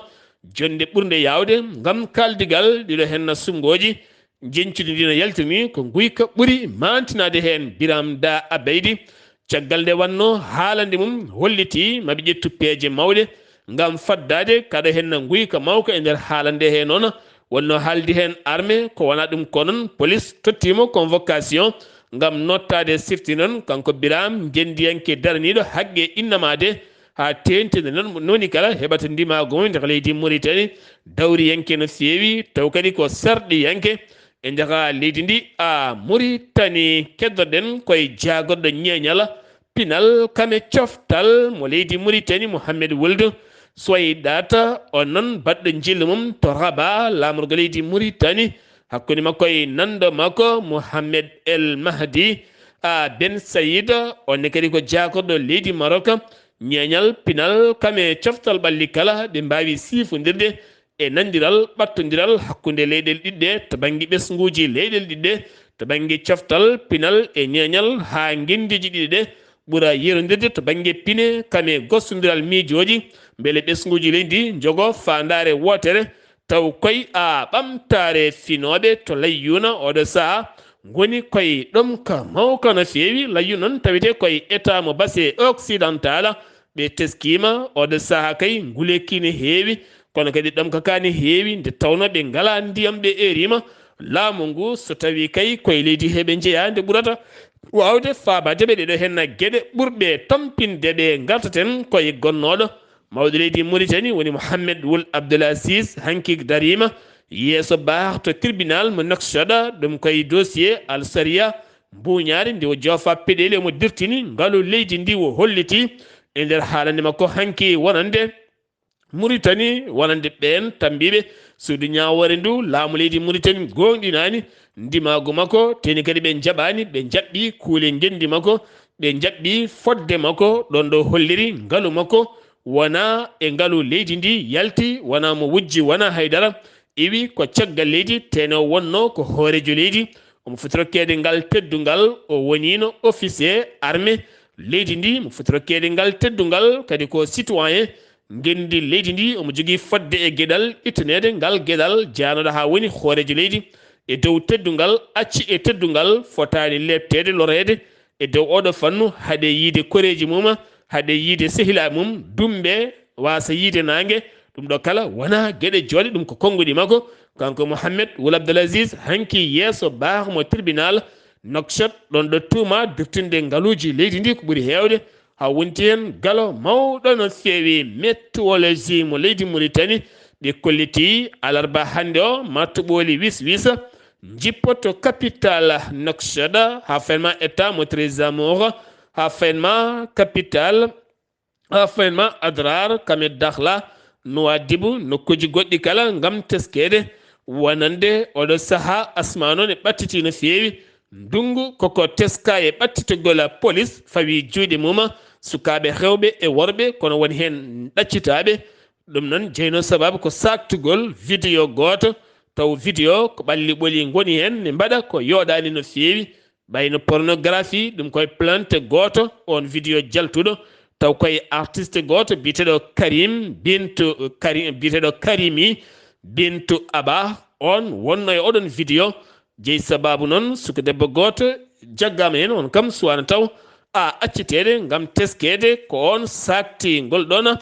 jonnde ɓurnde yaawde ngam kaaldigal ɗiɗo heen suɓngooji. Njeñcudi ndi no yaltiri ni ko nguyka ɓuri maantinaade heen. Biram Da Abeydi, caggal nde wannoo haalande mum, hollitii ma ɓe ƴettu peeje mawɗe ngam faddaade kaɗo heen nguyka mawka e nder haalande heen noon. Wonnoo haaldi heen armée, ko wonaa ɗum ko noon, police tottiimo convocation ngam nottaade sifti noon, kanko Biram, ngenndiyanke daraniiɗo haqqe innamaade, haa teeŋti nde noon, noni kala heɓata ndimaagu mum nder leydi Mauritanie, dawriyanke no feewi, taw kadi ko sarɗiyanke e nder leydi ndi, a Mauritanie. Keddoɗen koye jaagorɗo ñeeñal, pinal, kam e coftal mo leydi Mauritanie, Mohamed Wuld Soydat, on noon baɗɗo njillu mum to Rabat, laamorgo leydi Mauritanie, hakkunde makko e nanndo makko Mohamed El Mahdi a Ben Said, on ne kadi ko jaagorɗo leydi Maroc, ñeeñal, pinal, kam e coftal ɓalli kala, ɓe mbaawi siifondirde e nanndiral ɓattondiral hakkunde leyɗeele ɗiɗi ɗe to bannge ɓesnguuji leyɗeele ɗiɗi ɗe, to bannge coftal, pinal e ñeeñal, haa ngenndiiji ɗiɗi ɗe ɓura yerondirde to bannge pine, kam e gostondiral miijooji, mbele ɓesnguuji leydi ndi njogoo faandaare wootere, taw koy a ɓamtaare finooɓe to Layyuuna oɗo sahaa ngoni koye ɗomka mawka no feewi. Layyuuna noon tawetee koye état mo Basse Occidental, ɓe teskiima, oɗo sahaa kay nguleyki ne heewi, kono kadi ɗomka kaa ne heewi, nde tawnoo ɓe ngalaa ndiyam, ɓe eeriima. Laamu ngu, so tawii kay koye leydi he ɓe njeyaa, nde ɓurata waawde faabaade ɓe ɗeɗo heen geɗe ɓurɓe tampinde ɓe. Ngartaten koye gonnooɗo mawɗo leydi Mauritanie, woni Mohamed Wul Abdel Aziz, hanki dariima yeeso baax to tribunal mo Nouakchott, ɗum koye dossier Al Sharia, mbuuñaari ndi o joofa peɗeeli, omo dirtini ngalu leydi ndi, o holliti e nder haalande makko hanki wonande Mauritanie, wonande ɓeen tambiiɓe suudu ñaawoore ndu, laamu leydi Mauritanie gooŋɗinaani ndimaagu makko, teeni kadi ɓe njaɓaani, ɓe njaɓɓi kuule ngenndi makko, ɓe njaɓɓi fodde makko, ɗoon ɗo holliri ngalu makko wonaa e ngalu leydi ndi yalti, wonaa mo wujji, wonaa haydara. Iwi ko caggal leydi, teene o wonnoo ko hooreejo leydi. Omo foti rokkeede ngal teddungal, o woniino officier armée leydi ndi. Omo foti rokkeede ngal teddungal kadi ko citoyen ngenndi leydi ndi. Omo jogii fodde e geɗal ittaneede ngal geɗal, jaanooɗo haa woni hooreejo leydi. E dow teddungal, acci e teddungal, fotaani leepteede, loreede e dow oɗo fannu, haɗe yiide koreeji mum, haɗe yiide sehilaaɓe mum, dumbe, waasa yiide naange. Ɗum ɗo kala wonaa geɗe jooɗe, ɗum ko konnguɗi makko. Kanko Mohamed Wul Abdel Aziz, hanki yeeso baax mo tribunal Nouakchott, ɗoon ɗo tuuma dirtinde ngaluuji leydi ndi ko ɓuri heewde, haa wonti heen galo mawɗo no feewi météorologie mo leydi Mauritanie. Ɓe kolliti alarba hannde o, ma toɓooli wis wis njippoto capital Nouakchott, haa fenma état mo Trésor, haa fenma capital, haa fenma Adrar, kame Dakhla, Nouadhibou, nokkuuji goɗɗi kala ngam teskeede. Wonande oɗo sahaa, asmaa noon e ɓattiti no feewi. Ndunngu koko teska e ɓattitagol, polis fawi juuɗe mum, sukaaɓe rewɓe e worɓe, kono won heen ɗaccitaaɓe. Ɗum noon jeynoo sababu ko saaktugol vidéo gooto, taw vidéo ko ɓalli ɓoli ngoni heen, ne mbaɗa ko yooɗaani no feewi. Ɓayno pornographie, ɗum koye plainte gooto, on vidéo jaltuɗo, taw koye artiste gooto biyeteɗo Karim Bintu, Karim, biyeteɗo Karimi Bintu Aba, on wonno e oɗon vidéo. Jeyi sababu noon, suka debbo gooto jaggama heen, on kam suwaano taw a acciteede ngam teskeede ko on saakti ngol ɗoon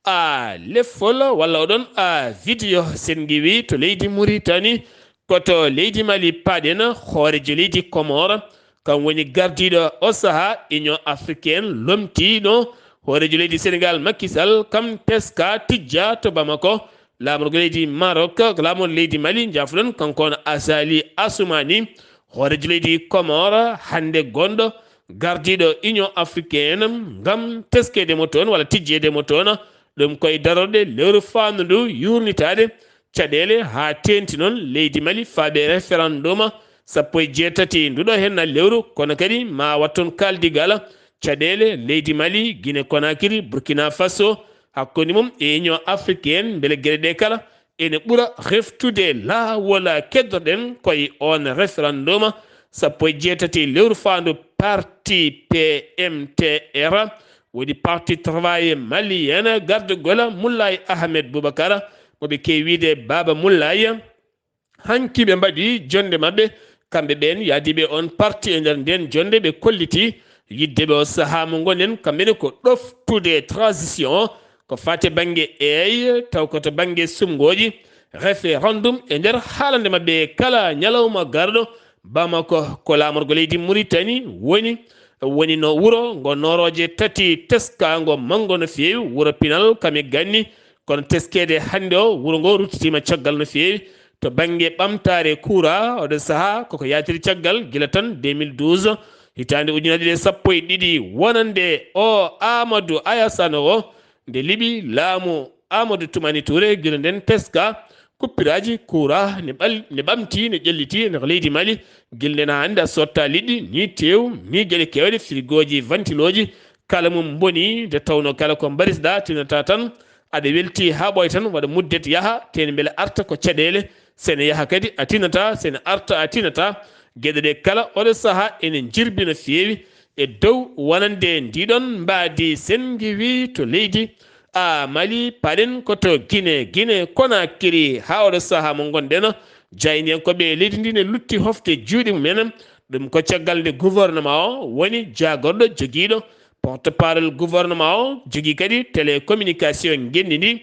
a leffol walla oɗon a vidéo. Sen ngiwi to leydi Mauritanie, ko to leydi Mali paaɗen, hooreejo leydi Comore, kam woni gardiiɗo o sahaa Union africaine, lomtiino hooreejo leydi Sénégal Macky Sall, kam teska tijja to Bamako, laamorgo leydi Maroc, laamorgo leydi Mali, njaafo-ɗon, kanko on Azali Assoumani, hooreejo leydi Comore, hannde gonɗo gardiiɗo Union africaine, ngam teskeede mo toon walla tijjeede mo toon. Ɗum koye darorɗe lewru faandu ndu yuurnitaade caɗeele haa teeŋti noon leydi Mali faaɓe référendum sappo e jeetati nduɗo heen lewru, kono kadi ma wat toon kaaldigal caɗeele leydi Mali, Guinée Conakry, Burkina Faso, hakkunde mum e Union africaine, mbele geɗe ɗe kala ene ɓura reftude laawol keddorɗen koye on référendum sappo e jeetati lewru faandu. Parti P M T R woni Parti Travail Malien, gardagol Moulay Ahmed Boubacar, mo ɓe keewi wiyde Baaba Moulay. Hanki ɓe mbaɗi jonnde maɓɓe, kamɓe ɓeen yaadiiɓe on parti. E nder ndeen jonnde, ɓe kolliti yidde ɓe o sahaa mo ngonɗen, kamɓe ne ko ɗoftude transition o, ko faati bannge eey, taw ko to bannge sumngooji, référendum. E nder haalande maɓɓe kala ñalawma garɗo, Bamako, ko laamorgo leydi Mauritanie woni, woni no wuro ngo noorooje tati teskaango manngo no feewi, wuro pinal kam e ganni, kono teskeede hannde o, wuro ngo ruttitiima caggal no feewi to bannge ɓamtaare kuuraa. Oɗo sahaa koko yaatiri caggal gila tan deux mille douze, hitaande ujunaaje ɗiɗi e sappo e ɗiɗi, wonande o Amadou Ayassane o, nde liɓi laamu Amadou Toumani Touré, gila ndeen teska kuppiraaji kuuraa ne ɓal-, ne ɓamti, ne ƴelliti e nder leydi Mali. Gila ndeen haa hannde a sotta liɗɗi, ni teew, ni geɗe keewɗe, firigooji, vantilooji, kala mum mboni, nde tawnoo kala ko mbarisɗaa, tinata tan aɗa welti haa ɓooya tan, waɗa muddet yaha, tee ne mbele arta ko caɗeele, so ene yaha kadi a tinata, so ene arta a tinata. Geɗe ɗe kala oɗo sahaa ene njirbi no feewi e dow wonande ndiɗon mbaadi. Sen ngiwi to leydi a Mali, paɗen ko to Guinée, Guinée Conakry, haa oɗo sahaa mo ngonɗen, jaayndiyankooɓe leydi ndi ne lutti hofde juuɗe mumen. Ɗum ko caggal nde gouvernement o woni jaagorɗo jogiiɗo porte-parole gouvernement o, jogii kadi télécommunication ngenndi ndi,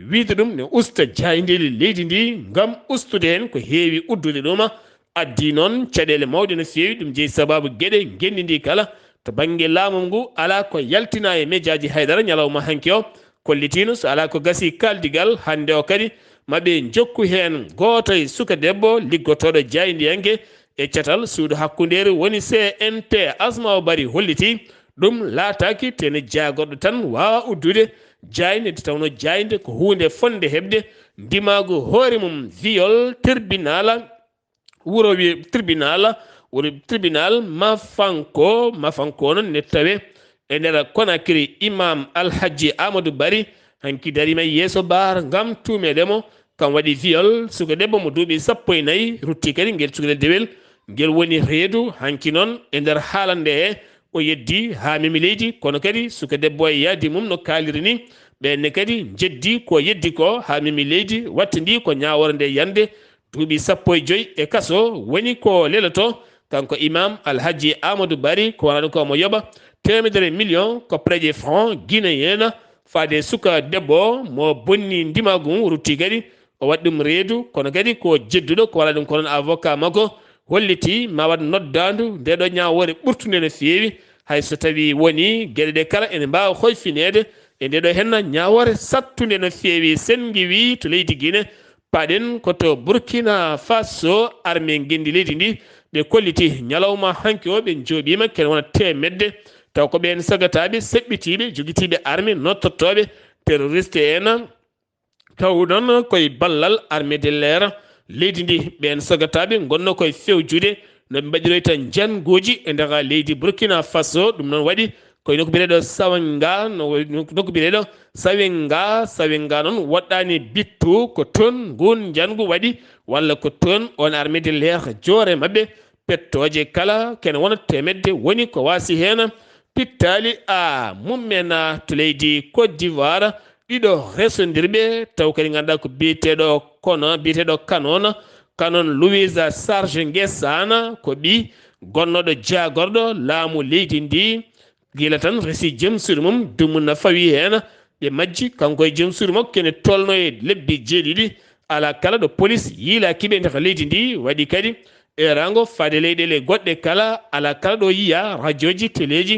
wiyde ɗum ne usta jaayndeeli leydi ndi ngam ustude heen ko heewi uddude ɗum. Addi noon caɗeele mawɗe no feewi, ɗum jeyi sababu geɗe ngenndi ndi kala. To bannge laamu ngu, alaa ko yaltinaa e mejaaji haydara ñalawma hanki o, kollitiino so alaa ko gasi kaaldigal hannde o kadi, ma ɓe njokku heen gooto e suka debbo liggotooɗo jaayndiyanke e catal suudu hakkundeeru woni C N P. Asma o Bari holliti ɗum laataaki tene jaagorɗo tan waawa uddude jaaynde, nde tawnoo jaaynde ko huunde fotnde heɓde ndimaagu hoore mum, viol, tribunal, wuro wi-, tribunal, wuro tribunal Mafanko, Mafanko noon ne tawe e nder Conakry. Imam Alhaji Amadou Bari hanki dariima yeeso baar ngam tuumeede mo. Kam waɗi viol suka debbo mo duuɓi sappo e nayi, rutti kadi ngel cukalel dewel. Ngel woni reedu hanki noon e nder haalande he o yeddi haa memi leydi, kono kadi suka debbo e yaadi mum no kaaliri ni. Ɓenne kadi njeddi ko yeddi ko haa memi leydi, wattindi ko ñaawoore nde yande duuɓi sappo e joy e kaso woni ko leloto. Kanko Imam Alhaji Amadou Bari, ko wonaa ɗum ko omo yoɓa teemedere million ko près de franc guinéen faade suka debbo o mo bonni ndimaagu mum, rutti kadi o waɗi ɗum reedu, kono kadi ko jedduɗo, ko wonaa ɗum ko noon avocat makko holliti ma waɗ noddaandu nde ɗo ñaawoore ɓurtunde no feewi. Hay so tawii woni geɗe ɗe kala ene mbaawa hoyfineede e nde ɗo henna ñaawoore sattunde no feewi. Sen ngiwi to leydi Guinée, paɗen ko to Burkina Faso, armée ngenndi leydi ndi, ɓe kolliti ñalawma hanki o, ɓe njooɓiima kene wona teemedde, taw ko ɓeen sagataaɓe seɓɓitiiɓe, jogitiiɓe armée, nottottooɓe terroriste en, tawɗon koye ballal armée de l'air leydi ndi. Ɓeen sagataaɓe ngonno koye fewjude no ɓe mbaɗiroyta njannguuji e nder leydi Burkina Faso. Ɗum noon waɗi koye nokku biyeteeɗo Sawenga, no, nokku biyeteeɗo Sawenga, Sawenga noon woɗɗaani bittu, ko toon nguun njanngu waɗi, walla ko toon on armée de l'air joore maɓɓe pettooje kala kene wona teemedde woni ko waasi heen pittaali a mummen to leydi Côte d'Ivoire, ɗiɗo resondirɓe taw kadi ngannduɗaa ko biyeteeɗo kono biyeteeɗo Canon, Canon Louise Sarge Nguessane ko ɓi gonnooɗo jaagorɗo laamu leydi ndi. Gila tan resi jom suudu mum dumunna fawi heen, ɓe majji kanko e jom suudu makko kene tolno e lebbi jeeɗiɗi. Alaa kala ɗo polis yiilaaki ɓe nder leydi ndi, waɗi kadi erango faade leyɗeele goɗɗe kala, alaa kala ɗo yiya rajooji teleeji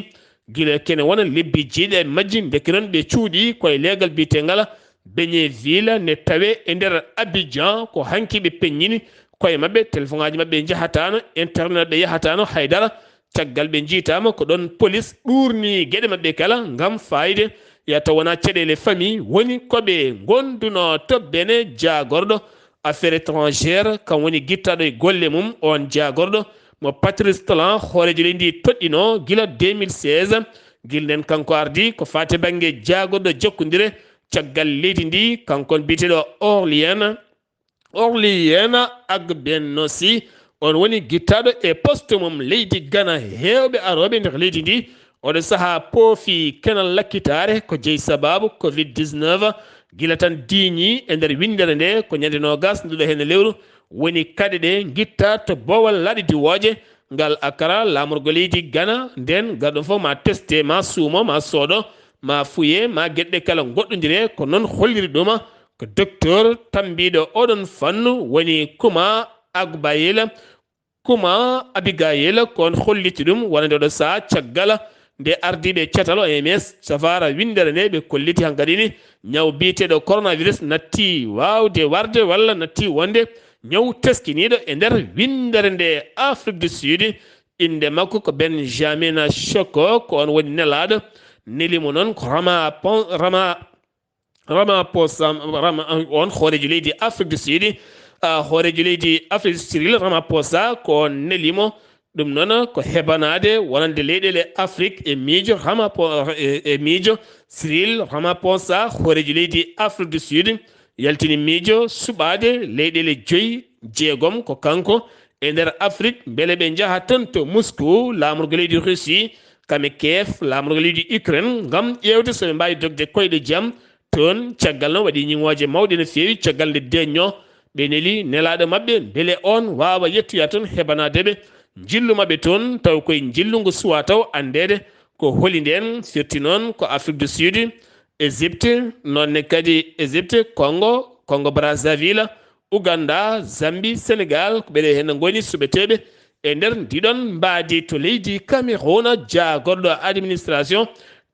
gila kene wona lebbi jeeɗiɗi e majji. Ndeke noon ɓe cuuɗi koye leegal biyetengal Beñe Vila ne tawe e nder Abidjan. Ko hanki ɓe peññini koye maɓɓe, telefoŋaaji maɓɓe njahataano, internet maɓɓe yahataano haydara. Caggal ɓe njiitaama ko ɗoon polis ɗuurni geɗe maɓɓe kala ngam faayde yata wona caɗeele famille woni ko ɓe ngondunoo to Benin. Jaagorɗo affaire étrangère kam woni gittaɗo e golle mum on jaagorɗo mo Patrice Talon hooreejo leydi ndi toɗɗinoo gila deux mille seize. Gila nden kanko ardi ko faati bannge jaagorɗo jokkondire caggal leydi ndi, kankon biyeteeɗo Orlien Orliyena Agbennosi, on woni gittaɗo e poste mum leydi Ghana. Heewɓe arooɓe nder leydi ndi oɗo sahaa poofi kenal lakkitaare ko jeyi sababu covid dix-neuf. Gila tan diiñi e nder winndere nde ko ñande noogas nduɗo heen lewru woni kaɗe ɗe ngitta to boowal laaɗe diwooje. Ngal akara laamorgo leydi Ghana nden garɗo fof ma teste, ma suumo, ma soodo, ma fuye, ma geɗɗe kala goɗɗondire. Ko noon holliri ɗuma ko docteur tambiiɗo oɗon fannu woni Kuma Agbayela. Kuma Abigail ko on holliti ɗum wonande oɗo saha caggal nde ardiiɓe catal O M S safara winndere nde ɓe kolliti hankadi ni ñaw biyeteeɗo coronavirus natti waawde warde walla natti wonde ñaw teskiniiɗo e nder winndere nde Afrique du Sud. Innde makko ko Benjamin Choko, ko on woni nelaaɗo. Neli mo noon ko Rama Pon-, Rama Ramaphosa, Rama, on hooreejo leydi Afrique du Sud, ah, hooreejo leydi Afrique, Cyril Ramaphosa, ko on neli mo. Ɗum noon ko heɓanaade wonande leyɗeele Afrique e miijo Ramapho-, e, e miijo Cyril Ramaphosa, hooreejo leydi Afrique du Sud, yaltini miijo suɓaade leyɗeele joyi, jeegom ko kanko e nder Afrique, mbele ɓe njaha toon to Moscou, laamorgo leydi Russie, kam e Kiev, laamorgo leydi Ukraine, ngam ƴeewde so ɓe mbaawi dogde koyɗe jam toon. Caggal noon waɗi ñiŋooje mawɗe no feewi, caggal nde deeƴnoo, ɓe neli nelaaɗo maɓɓe, mbele oon waawa yettoya toon heɓanaade ɓe njillu maɓɓe toon, taw koye njillu ngu suwaa taw anndeede ko holi ndeen, firti noon ko Afrique du Sud, Égypte, noon ne kadi Égypte, Congo, Congo Brazzaville, Ouganda, Zambie, Sénégal, ko ɓeɗe heen ngoni suɓeteeɓe e nder ndiɗon mbaadi. To leydi Cameroun, jaagorɗo administration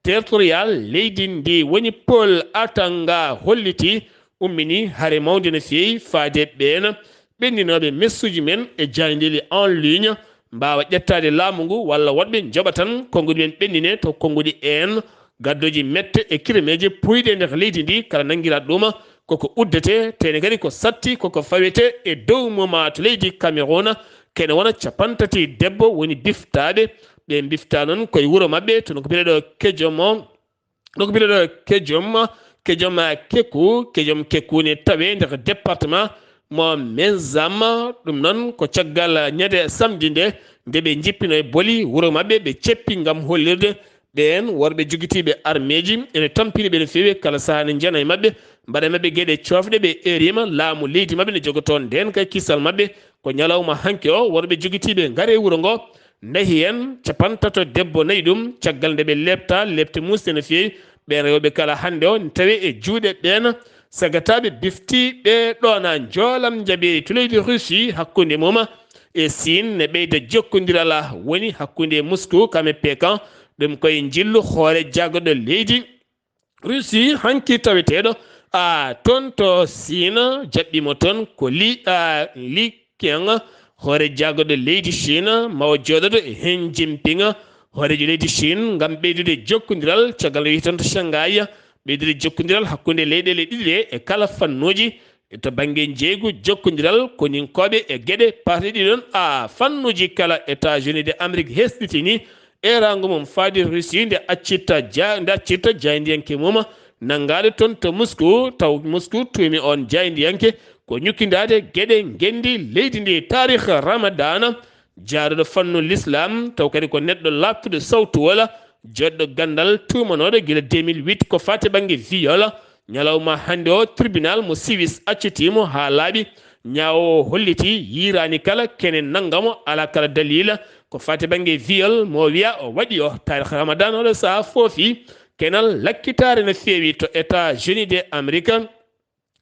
territorial leydi ndi woni Paul Atanga holliti ummini hare mawnde no feewi faade ɓeen ɓenndinooɓe messuuji men e jaayndeeli en ligne mbaawa ƴettaade laamu ngu walla woɗɓe njoɓa tan konnguɗi men ɓenndine to konnguɗi en. Gaddooji mette e kirameeje puyɗe e nder leydi ndi kala nanngiraa ɗuma koko uddete, tene kadi ko satti koko fawete e dow mum to leydi Cameroun. Kene wona capantati debbo woni biftaaɓe. Ɓe biftaa noon koye wuro maɓɓe, toon ko biyeteeɗo Kejom o, ɗo ko biyeteeɗo Kejom, Kejom Keku, Kejom Keku ne tawe nder département mo Menzam. Ɗum noon ko caggal ñande samedi nde, nde ɓe njippino e boli wuro maɓɓe, ɓe ceppi ngam hollirde ɓeen worɓe jogitiiɓe armeeji ene tampini ɓe no feewi, kala sahaa ne njana e maɓɓe, mbaɗa e maɓɓe geɗe coofɗe, ɓe erima laamu leydi maɓɓe ne jogoto ndeen kay kisal maɓɓe. Ko ñalawma hanki o, worɓe jogitiiɓe ngare e wuro ngo, nahi en, capantato debbo nayi ɗum, caggal nde ɓe leepta, leepte muusɗe no feewi, ɓeen rewɓe kala hannde o ne tawe e juuɗe ɓeen sagataaɓe bifti ɓe ɗoona njoolam njaɓeeri to leydi Russie hakkunde mum e Siin ne ɓeyda jokkondiral woni hakkunde Moscou kam e Pékin. Ɗum koye njillu hoore jagorɗo leydi Russie hanki taweteeɗo a toon to Siin, jaɓɓi mo toon ko Li, a, Li Qiang, hoore jagorɗo leydi Siin, mawo jooɗoɗo e Xi Jinping, hooreejo leydi Siin, ngam ɓeydude jokkondiral, caggal no wiyi toon to Shanghai, ɓeydude jokkondiral hakkunde leyɗeele ɗiɗi ɗe e kala fannuuji. E to bannge njeeygu, jokkondiral koninkooɓe e geɗe parɗe ɗiɗon a fannuuji kala. États-Unis de Amérique hesɗitini eeraango mum faade Russie nde accitta ja-, nde accirta jaayndiyanke mum nanngaaɗo toon to Moscou, taw Moscou tuumi oon jaayndiyanke ko ñukkindaade geɗe ngenndi leydi ndi. Taarih Ramadana jaaruɗo fannu l'islam, taw kadi ko neɗɗo laaɓtuɗo sawtuwol, joɗɗo gandal, tuumanooɗo gila deux mille huit ko fate bannge viol. Ñalawma hannde o, tribunal mo Siwis accitiimo haa laaɓi. Ñaawo o holliti yiiraani kala kene nanngamo, alaa kala dalila. Ko fate bannge viol mo wiya o waɗi o. Taarikh Ramadan oɗo sahaa foofi kenal lakkitaare no feewi to États-Unis de Amérique.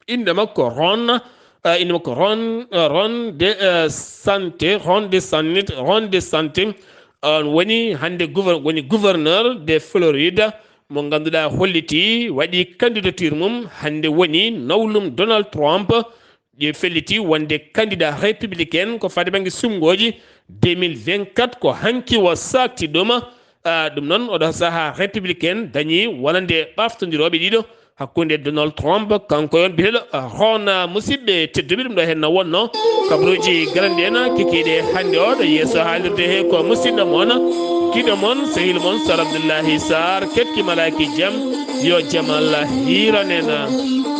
Innde makko Ron, eh, innde makko Ron, eh, Ron de, eh, Santé, Ron de Santé, Ron de Santé. On woni hannde gouver-, woni gouverneur de Florida, mo ngannduɗaa holliti waɗi candidature mum. Hannde woni nawlum Donald Trump. Ɗi felliti wonde candidat républicain ko fade bannge suɓngooji deux mille vingt-quatre, ko hanki o saakti ɗum. Ah, ɗum noon, oɗo sahaa républicain dañi wonande ɓaftondirooɓe ɗiɗo hakkunde Donald Trump, kanko e on biyeteeɗo, ah, Ron. Ah, musidɓe tedduɓe, ɗum ɗo heen na wonno kabaruuji garanɗi en kikiiɗe hannde o. Ɗo yeeso haalirde he ko musidɗo mon, kiɗo mon, sehil mon, Sar Abdullahi Sar, ketki malaaki jam, yo jam Allah hiiran en.